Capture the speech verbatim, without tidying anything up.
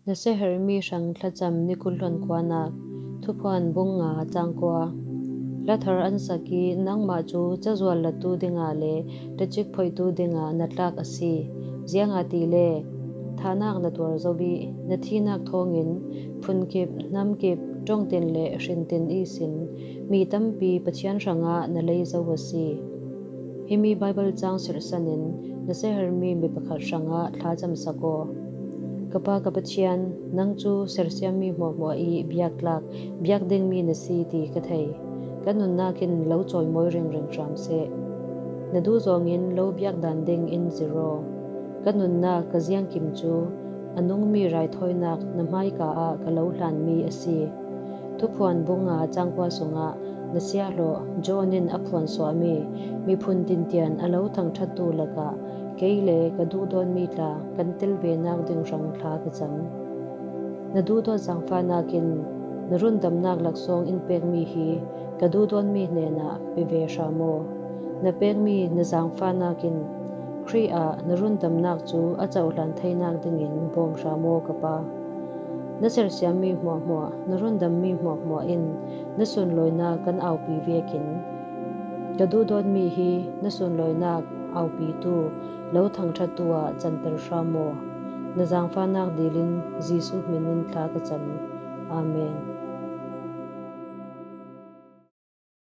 Nasiaherhmi hrang thlacam ni kul hlon kuanak. Thuphuan bung nga, chang kua. Hla thar an sak i, nangmah cu cazual lattu dinga le tacik phoihtu dinga na tlak a si. Ziangahtile thahnak na tuar zo i, na thihnak thawngin phunkip, hnamkip, ṭongtin le hrintin ihsin mi tampi Pathian hrangah na lei zo a si. Himi Baibal cang sirhsan in nasiaherhmi mi pakhat hrangah thlacam sak aw. Ka Pa, ka Pathian, nang cu sersiammi hmuahhmuah i biaktlak, biak dingmi na si ti ka thei. Ka nunnak in lo cawimawi ringring hram seh. Na duh zawngin lo biak dan ding in zir aw. Ka nunnak, ka ziangkim cu a nungmi raithawinak na hmaika ah ka lo hlanmi a si. Thuphuan bung nga, chang kua sungah na siahhlawh John in a phuansuahmi miphun tintian a lo thangṭhattu lakah kei le ka duhdawtmi tla kan tel venak ding hrang thla ka cam. Na duhdawt zaangfahnak in na rundamnak laksawng in pekmi hi ka duhdawtmi hnenah pe ve hram aw. Na pekmi na zaangfahnak in Khrih ah na rundamnak cu a cohlan theinak dingin bawm hram aw, ka Pa. Na sersiammi hmuahhmuah, na rundammi hmuahhmuah in na sunlawinak kan aupi vekin ka duhdawtmi hi na sunlawinak aupitu lo thangṭhattu ah canter hram aw. Na zaangfahnak dilin Jesuh min in thla ka cam. Amen.